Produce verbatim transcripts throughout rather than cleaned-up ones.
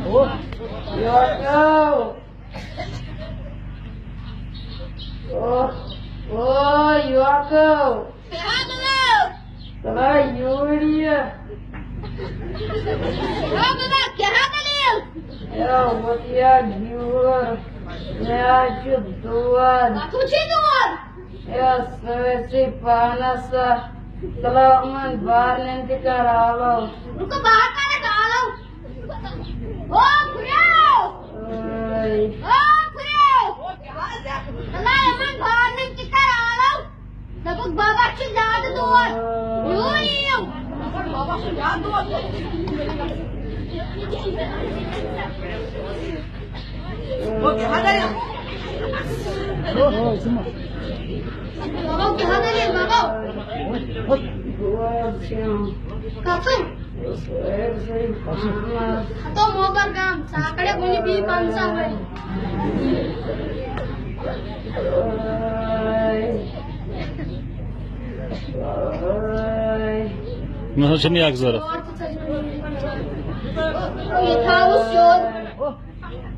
UCO. او، او، UCO. ترٛاو یوٗرۍ یہِ۔ او بابا، کیٛاہ دٔلیٖل؟ ہے، وۄتھ یَتھ یور۔ مےٚ حظ چھُ دود۔ کَتھوٗ چھُے دود؟ ہے، سٲرسٕے پانَس سا۔ ترٛاو یِمَن بارنٮ۪ن تہِ کَر آلو۔ رُکو، بہٕ ہا کَرَکھ آلو۔ او خُریو! اے۔ او خُریو! اللہ یِمَن بارنٮ۪ن تہِ کَر آلو۔ دوٚپُکھ، بابا چھُ زیادٕ دود۔ یوٗرۍ یِیِو۔ بابا چھُ زیادٕ دود۔ بابا، کیٛاہ دٔلیٖل، بابا؟ کَتھٕ؟ ہتو موبر گام، ژٕ ہا کڑے وُنہِ بی پنژاہ وٲلۍ۔ مےٚ حظ چھِ نیک ضوٚرتھ۔ یہِ تھاوُس سیوٚد۔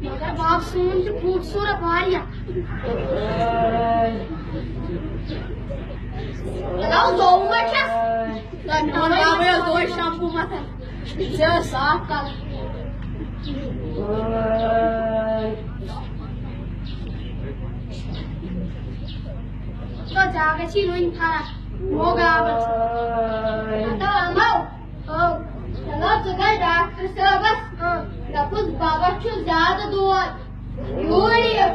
مگر باب، سون چھُ خوٗبصوٗرت واریاہ۔ چلو، زوٚو ما چھَس؟ تۄہہِ پٮ۪وان بابے یَس دۄہَے شمپوٗ مَتھان۔ ژےٚ ٲس صاف کَلہٕ۔ تو زیادٕ چھی وۄنۍ فرق۔ ہو گابَس۔ ہتو اَمو۔ او، چلو، ژٕ گژھ ڈاکٹر صٲبَس۔ دوٚپُس، بابا چھُ زیادٕ دود۔ یوٗرۍ یہِ۔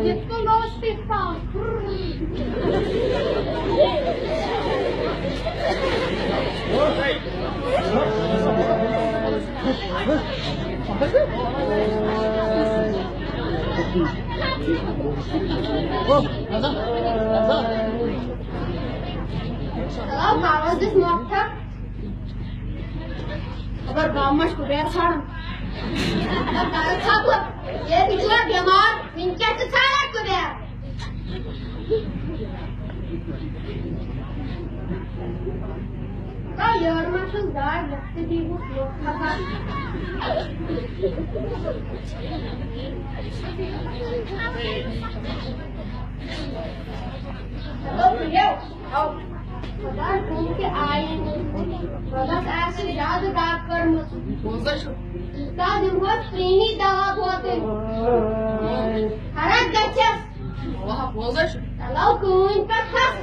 یِتھ کٔنۍ گوٚوُس فِٹ پاوُن۔ چلو، پاوَس دِژ مۄٹھ۔ خبر گامہٕ ما چھُ کُبیر ژھانڈان۔ خبر کَرٕ ژھۄپہٕ۔ یے بِچور بٮ۪مار، وٕنۍ کیٛاہ چھُ ژھانڈان کُبیر؟ تو یورٕ ما چھُس گاڈ، یَتھ تہِ دی بہٕ لوٚت کھسان۔ چلو، تُلِو۔ خۄدا، تِم تہِ آیی نہٕ۔ خۄداہَس آسہِ زیادٕ دَگ کٔرمٕژ۔ پوٚز ہا چھُ۔ تَتھ دِمہوس پرٛٲنی دوا بوتل۔ فرق گژھٮ۪س۔ اَوا، پوٚز ہا چھُ۔ چلو، کٲنۍ پٮ۪ٹھ کھس۔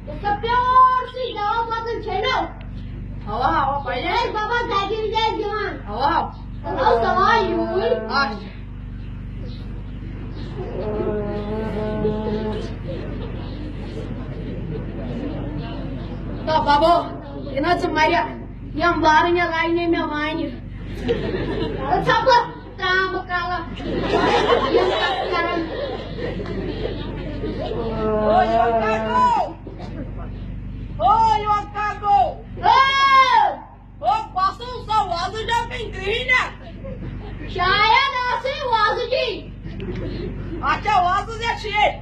یُس سا پیور سٕے دوا بوتل چھے نہ۔ اَوا، اَوا، پَیی۔ اے بابا، دَگہِ وِزِ آسہِ دِوان۔ اَوا۔ چلو، سوال یوٗرۍ۔ اچھا۔ تو بابو، یہِ نہ ژٕ مَرِ، یِم بارٕنۍ یا لاینہِ مےٚ وانہِ۔ ژھۄپہٕ ترٛامہٕ کَلہٕ، یِم کَتھ کَران۔ او یور کَر گوٚو؟ او یور کَر گوٚو؟ او! او، بس اوس سا وازٕ جان کِنہٕ کِہیٖنۍ نہ؟ شاید ٲسٕے وازٕ جی۔ اچھا، وازٕ زیادٕ چھِ ییٚتہِ۔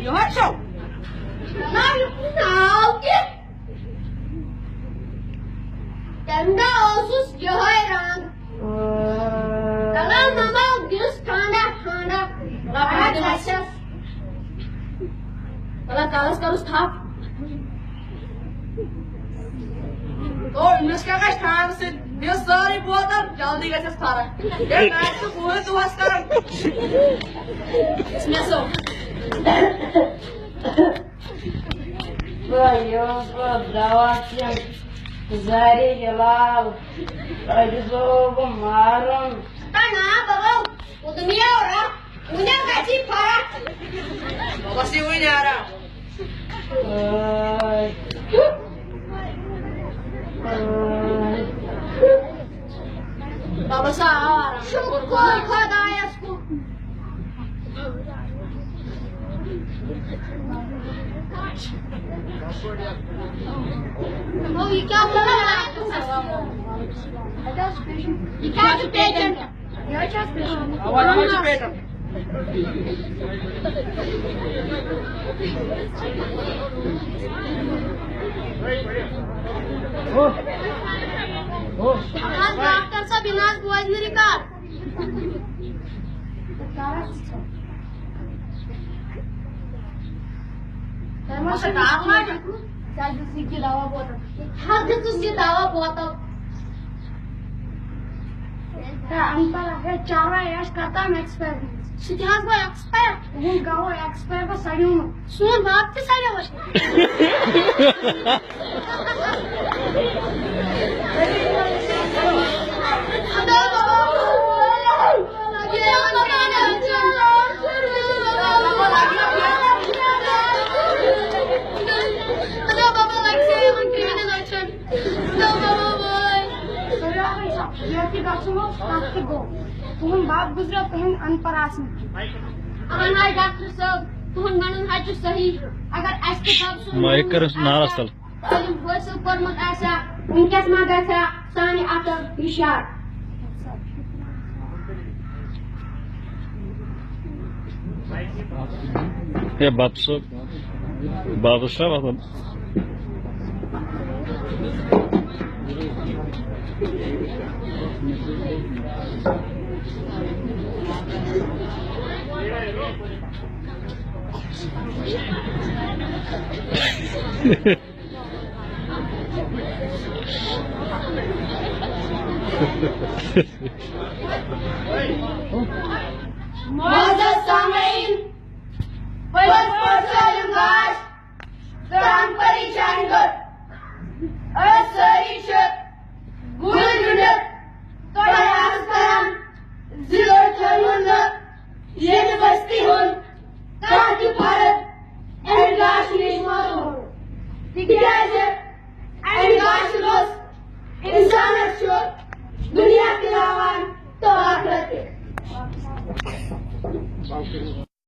یِہوٚے چھو؟ نہ، یہِ ناو کیٛاہ؟ تَمہِ دۄہ اوسُس یِہوٚے رنٛگ۔ کلام مما دِس ٹھانڈا ٹھانڈا۔ رَبَن دِمَس۔ اچھا۔ مطلب، کَلَس کَرُس تھپھ۔ او، أمِس کیٛاہ گژھِ ٹھانٛڈٕ سۭتۍ؟ دِس سٲرٕے بوتل، جلدی گژھٮ۪س فرق۔ ہے، مےٚ چھُ بُہٕے دۄہَس کران۔ مےٚ سُہ۔ بہٕ یوٗز بہٕ دوا کھیوٚن زَرِ یہِ لال، أمِس گوٚو بہٕ مارُن۔ تۄہہِ نا بَبَو، وُدنیو را، وُنیو گژھی فرق۔ بَبَس یہِ وُنۍ آرام۔ بَبَس آو آرام۔ شُکُر خۄدایَس کُن۔ او، یہِ کیٛاہ چھُ؟ یہِ کیٛاہ چھُ پیٹٮ۪نٛٹ؟ اَوا، اَوا چھُ پیٹٮ۪نٛٹ۔ ڈاکٹر صٲب، یہِ نہ حظ بوزِ نہٕ ریکارڈ۔ تۄہہِ ما چھُو ڈاکٹر؟ ژےٚ دیُتُتھ یہِ دوا بوتل۔ ژےٚ دیُتُتھ یہِ دوا بوتل۔ ہے، اَن پَڑھ، ہے، چاروٲے، أسۍ کَرتام ایکسپیرمنٹ۔ سُہ تہِ حظ گوٚو ایکسپیر۔ تُہُنٛد گوٚو ایکسپیر، گوٚو سَڑیومُت۔ سون بَب تہِ سَڑیو اَسہِ۔ تُہُنٛد بَب گُزریو تُہٕنٛدِ اَن پَڑھ آسنہٕ کِنۍ۔ اَہَن حظ ڈاکٹر صٲب، تُہُنٛد وَنُن حظ چھُ صحیح۔ اگر اَسہِ تہِ بَب سُنٛد مایِک کَرُس نارَس تَل۔ تعلیٖم حٲصِل کوٚرمُت آسہِ ہا، وٕنکیٚس ما گژھِ ہا سانہِ اَتھٕ یہِ شر؟ ہے بَب صٲب، بَبَس چھا وَسان؟ معزز سامعین، پٔزۍ پٲٹھۍ سٲلِم گاش تہٕ اَن پٔری چانہِ گٔر۔ أسۍ سٲری چھِ گُلۍ گٔنٛڈِتھ تۄہہِ عرض کران زِ أسۍ ژھٲنٛڈون نہٕ ییٚمہِ بستی ہُنٛد کانٛہہ تہِ فرد اَمہِ گاشہِ نِش محروم، تِکیٛازِ اَمہِ گاشہِ روٚس اِنسانَس چھُ دُنیا تہِ راوان تہٕ ٲخرت تہِ۔